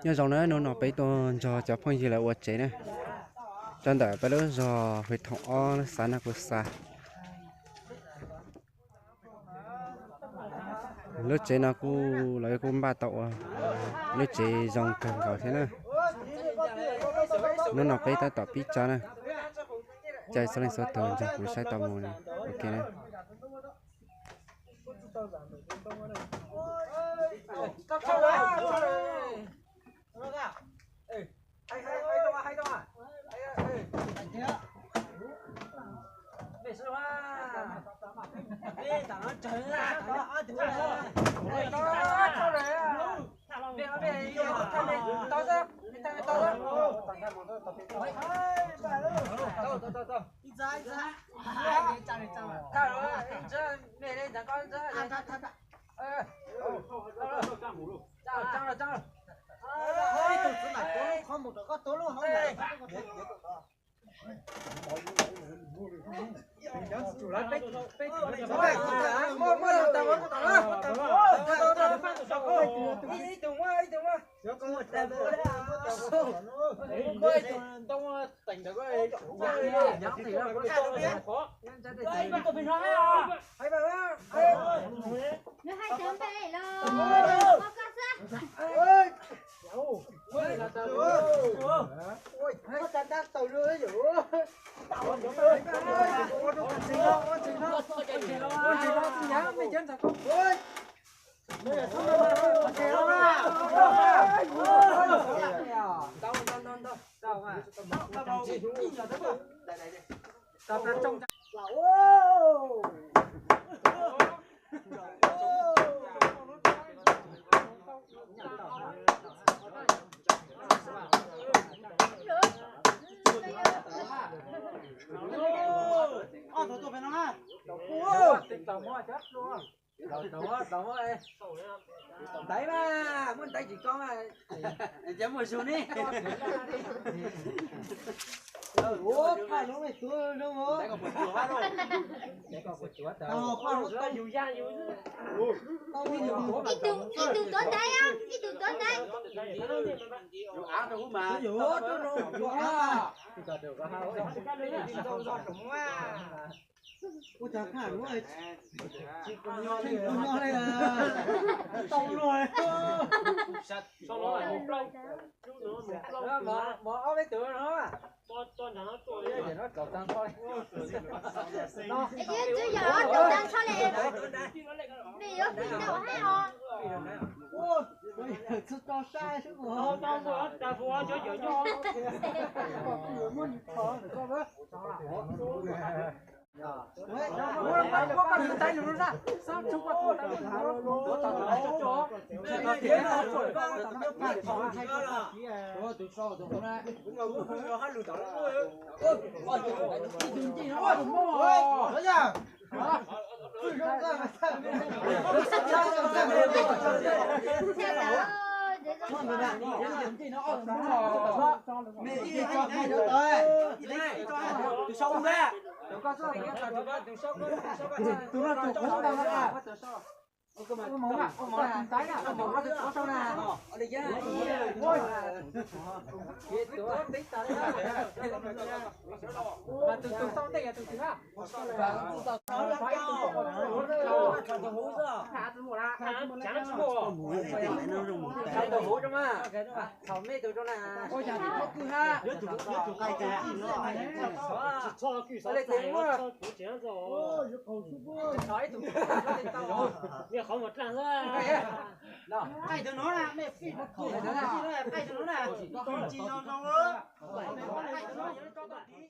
Nyob zoo na, hnub no peb tuaj nrog cov phooj ywg lawv ua tsev na, rau ntawm peb lub zos Huv Thoom ob, lub xav Naj Kuv Xas. Lub tsev no kuj lawv kuj npaj tau ua lub tsev zoo kawg nkaus thiab na. Hnub no peb tab tom pib tso na, caw txhua leej txhua tus nrog kuv saib tau mus ua ke na. Nws hais cov npe los, koj xwb. Ntaiv mas muaj ntaiv tsis koj mas, cov muaj zoo ne. Ib tug tuav ntaiv, ib tug tuav ntaiv. Ua cas tsis nyob li, tau luag li. Mov ob peb tus no. Twb yog ob tug tag nrho li, nej yuav pim ntau thiab os. Tsis tau saib xwb. Qaij tus no na, mej fij, qaij tus no na, tsis zoo zoo, qaij tus no yog tso tau tiv.